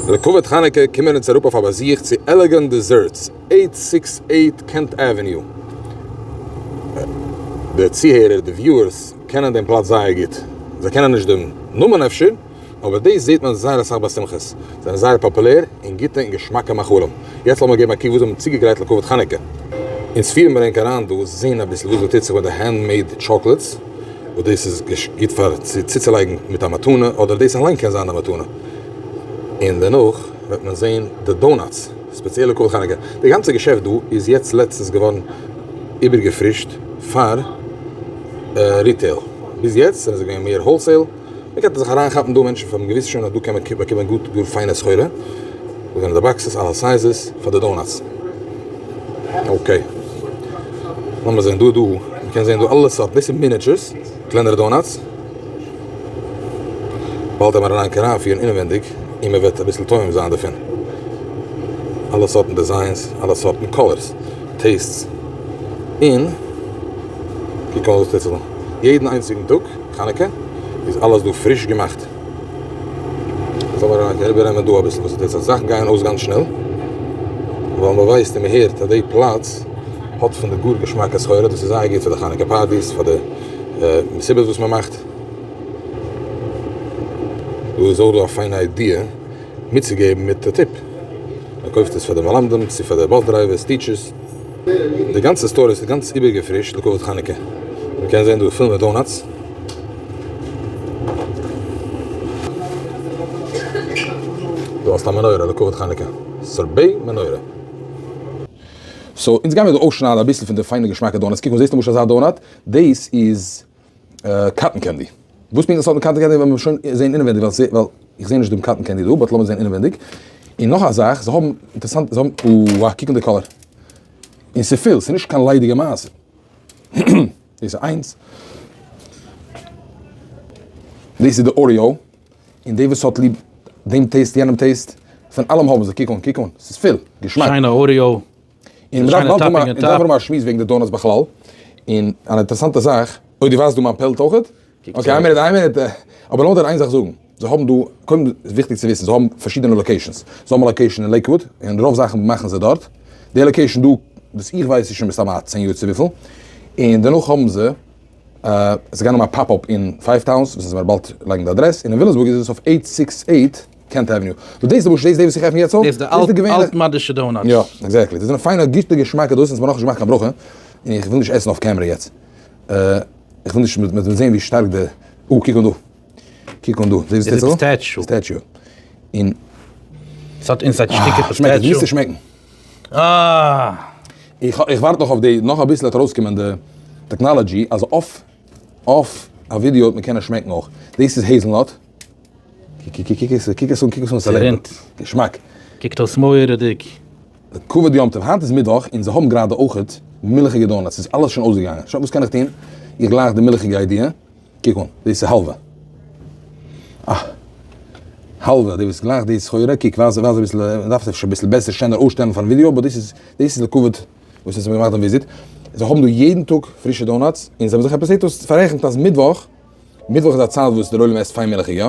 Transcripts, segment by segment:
לכבוד חנוכה קומען אונז אראפ אויף א באזוך צו Elegant Desserts, eight six eight Kent Avenue. די צוהערער, די viewers, קענען דעם פלאץ זייער גוט. זיי קענען נישט דעם נאמען אפשר, אבער דאס זעט מען זייער אסאך ביי שמחות. זענען זייער פאפולער און גוטע און געשמאקע מאכלים. יעצט לאמיר געבן א קוק וואס זיי האבן צוגעגרייט לכבוד חנוכה. אונז פירן מיר ענק אריין דא זען אביסל וואס דא טוט זיך מיט די handmade chocolates, וואס דאס איז גוט פאר צוצולייגן מיט א מתנה, אדער דאס אליין קען זיין א מתנה. און דערנאך וועט מען זען די donuts, ספעציעל לכבוד חנוכה. די גאנצע געשעפט דא איז יעצט לעצטנס געווארן איבערגעפרישט פאר retail. ביז יעצט זענען זיי געווען מער wholesale. מען קען זיך אריינכאפן דא, מענטשן האבן געוויסט שוין אז דא קען מען באקומען גוט גאר פיינע סחורה. דא זענען די boxes אלע sizes פאר די donuts. Okay. לאמיר זען דא דא, מען קען זען דא אלע סארט, דאס איז miniatures, קלענערע donuts. באלד וועט מען אריין אריינפירן אינעווענדיג און מען וועט אביסל טועם זיין דערפון. אלע סארטן designs, אלע סארטן colors, tastes. און קוק אויס וואס טוט זיך דא. יעדן איינציגן טאג חנוכה איז אלעס דא פריש געמאכט. זאל מיר אריבערנעמען דא אביסל וואס טוט זיך. זאכן גייען אויס גאנץ שנעל, ווייל מען ווייסט און מען הערט אז די פלאץ האט פון די גאר געשמאקע סחורה. דאס איז זייער גוט פאר די חנוכה parties, פאר די מסיבות וואס מען מאכט. דא איז אויך דא א פיינע idea מיטצוגעבן מיט א tip. מען קויפט עס פאר די מלמדים, צו פאר די bus drivers, teachers. די גאנצע store איז גאנץ איבערגעפרישט לכבוד חנוכה. מען קען זען דא פול מיט donuts. דא האסטו א מנורה לכבוד חנוכה. sorbet מנורה. So אונז גיימיר דא אויסשניידן אביסל פון די פיינע געשמאקע donuts. קוק אן, זעסט למשל אזא donut? דאס איז cotton candy. וואס מיינט דאס האט מיט cotton candy וועלן מיר שוין זעהן אינעווענדיג ווייל איך זעה נישט דעם cotton candy דא but לאמיר זעהן אינעווענדיג. און נאך א זאך זיי האבן אינטערעסאנט זיי האבן אוה קוק אן די color. און ס'איז פול ס'איז נישט קיין ליידיגע מעשה. דאס איז איינס. דאס איז די Oreo. און די וואס האט ליב דעם taste יענעם taste פון אלעם האבן זיי קוק אן קוק אן ס'איז פול געשמאק. שיינע Oreo. און מ'דארף באלד האבן א, און האבן א שמועס וועגן די donuts בכלל, און אן אינטערעסאנטע זאך, אוי דו ווייסט דא מיין פעלט אויכעט? Okay איין מינוט איין מינוט, אבער לאמיר דיר איין זאך זאגן, זיי האבן דא, קודם איז וויכטיג צו וויסן, זיי האבן פארשידענע locations, זיי האבן א location אין לעיקוואוד, און רוב זאכן מאכן זיי דארט, די location דא וואס איך ווייס איז שוין מסתמא א צען יאר צו וויפיל, און דערנאך האבן זיי, זיי גייען האבן א pop-up אין Five Towns, וואס אונז וועלן באלד לייגן די אדרעס, און אין וויליאמסבורג איז עס אויף eight six eight Kent Avenue. דאס איז למשל דאס וואס איך עפן יעצט אויף, דאס איז די אלטמאדישע donuts. יא, exactly. דאס זענען פיינע גוטע געשמאקע דאס, אונז האבן נאכנישט געמאכט קיין ברכה, און איך וויל נישט עסן אויף camera יעצט. איך וויל נישט מען זאל זען ווי שטארק די, אה קוק אן דא. קוק אן דא. זעסט וואס טוט זיך דא? Pistachio. Pistachio. און. ס'האט inside שטיקער pistachio. שמעקט, ווילסטו שמעקן? אה! איך ווארט נאך אויף די, נאך אביסל וועט ארויסקומען די technology אז אויף אויף א ווידיאו וועט מען קענען שמעקן אויך. דאס איז hazelnut. קוק קוק עס קוק עס אן קוק עס אן ס'רינט. געשמאק. קוקט אויס מורא'דיג. לכבוד יום טוב, היינט איז מיטוואך און זיי האבן גראדע אויכעט מילכיגע donuts, ס'איז אלעס שוין אויסגעגאנגען, שוין וואס קען איך טון, איך גלייך די מילכיגע idea, קוק אן, דאס איז האלווע. אה. האלווע, דו ביסט גלייך די סחורה, קוק ווייז ווייז אביסל, מ'דארף עס אפשר אביסל בעסער שענער אויסשטעלן פארן ווידיאו, but דאס איז דאס איז לכבוד וואס אונז האבן געמאכט דעם וויזיט, זיי האבן דא יעדן טאג פרישע donuts, און זיי האבן זיך עפעס זעט אויס פאררעכנט אז מיטוואך, מיטוואך איז א צייט וואס דער עולם עסט פיין מילכיג, יא?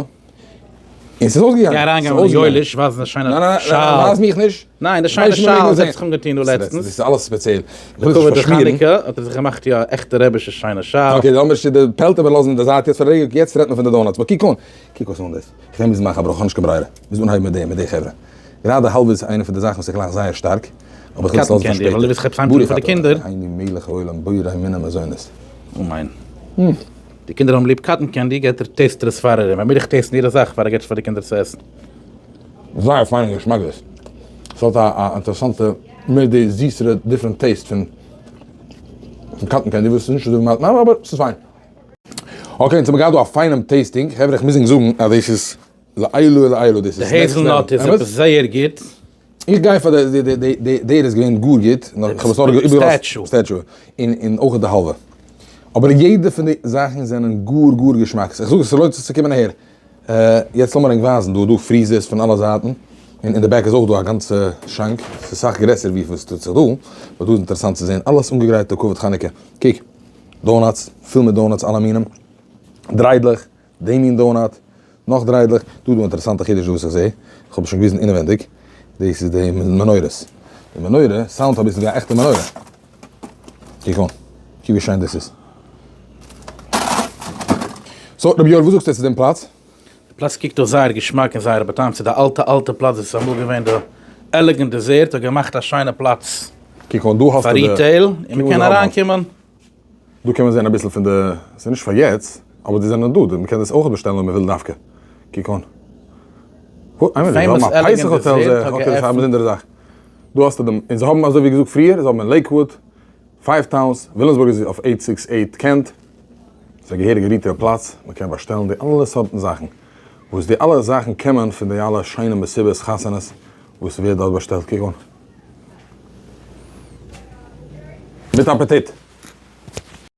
און ס'איז אויסגעגאנגען. גיי אריין גיין מיט יואליש ווייזן א שיינע שאל. ניין ווייז מיך נישט. ניין די שיינע שאל האט זיך אנגעטון דא לעצטנס. דאס איז אלעס ספעציעל. לכבוד די חנוכה האט ער זיך געמאכט יא עכטע רעבישע שיינע שאל. Okay לאמיר שוין די פעלטער מיר לאזן אין די זייט יעצט פאר א רגע, יעצט רעדט מען פון די donuts, but קוק אן, קוק אויס אן דאס. איך וועל מוזן מאכן א ברכה, כ'האב נישט קיין ברירה. מוז אנהייבן מיט די מיט די חברה. גראדע האלווע איז איינע פון די זאכן וואס איך גלייך זייער שטארק, אבער איך וויל עס לאזן פאר שפעטער. ברוך אתה אלהינו מלך העולם בורא מיני מזונות. אמן. די קינדער האבן ליב cotton candy, געט ער taste ער עס פאר ארום, ער מוז דאך taste ן יעדע זאך פאר ער געט עס פאר די קינדער צו עסן. זייער פיינע געשמאק דאס. ס'האט א א אינטערעסאנטע מער די זיסערע different taste פון פון cotton candy וואס איז נישט אזוי ווי מ'האט אבער ס'איז פיין. Okay אונז האבן געהאט דא א פיינעם tasting, חברה איך מוז ענק זאגן אז דאס איז לעילא ולעילא דאס איז די hazelnut איז עפעס זייער גוט. איך גיי פאר די די די די דער איז געווען גאר גוט, נאר איך האב עס נאר איבערגעלאזט pistachio און און אויך די האלווע. אבער יעדע פון די זאכן זענען גאר גאר געשמאק. איך זאג עס ס'לוינט זיך צו קומען אהער. יעצט לאמיר ענק ווייזן דא דא freezers פון אלע זייטן, און אין די back איז אויך דא א גאנצע שאנק, ס'איז סאך גרעסער ווי וואס טוט זיך דא, but דא איז אינטערעסאנט צו זען אלעס אנגעגרייט לכבוד חנוכה. קוק, donuts, פול מיט donuts אלע מינים, דריידלעך, די מין donut. נאך דריידלעך, דא איז דא אינטערעסאנטע חידוש דא וואס איך זעה, איך האב עס שוין געוויזן אינעווענדיג, דאס איז די מנורות, די מנורה sound ט אביסל ווי א עכטע מנורה, קוק אן, קוק ווי שיין דאס איז. so רבי יואל וואס זאגסטו צו דעם פלאץ? די פלאץ קוקט אויס זייער געשמאק און זייער באטעמט, ס'איז די אלטע אלטע פלאץ וואס איז אמאל געווען די Elegant Dessert האט געמאכט א שיינע פלאץ קוק אן דא האסטו פאר די retail און מ'קען אריינקומען. דא קען מען זען אביסל פון די, ס'איז נישט פאר יעצט, אבער די זענען דא, מען קען דאס אויך באשטעלן אויב מען וויל דווקא. קוק אן. איין מינוט, זיי האבן א פסח האטעל זעה איך, okay דאס איז א באזונדערע זאך. דא האסטו דעם, און זיי האבן אזוי ווי געזאגט פריער, זיי האבן אין לעיקוואוד, Five Towns, וויליאמסבורג איז אויף eight six eight Kent, ס'איז א געהעריגע retail פלאץ, מען קען באשטעלן די אלע סארטן זאכן, וואס די אלע זאכן קומען פון די אלע שיינע מסיבות חתונות וואס ווערט דארט באשטעלט, קוק אן. מיט אפעטיט!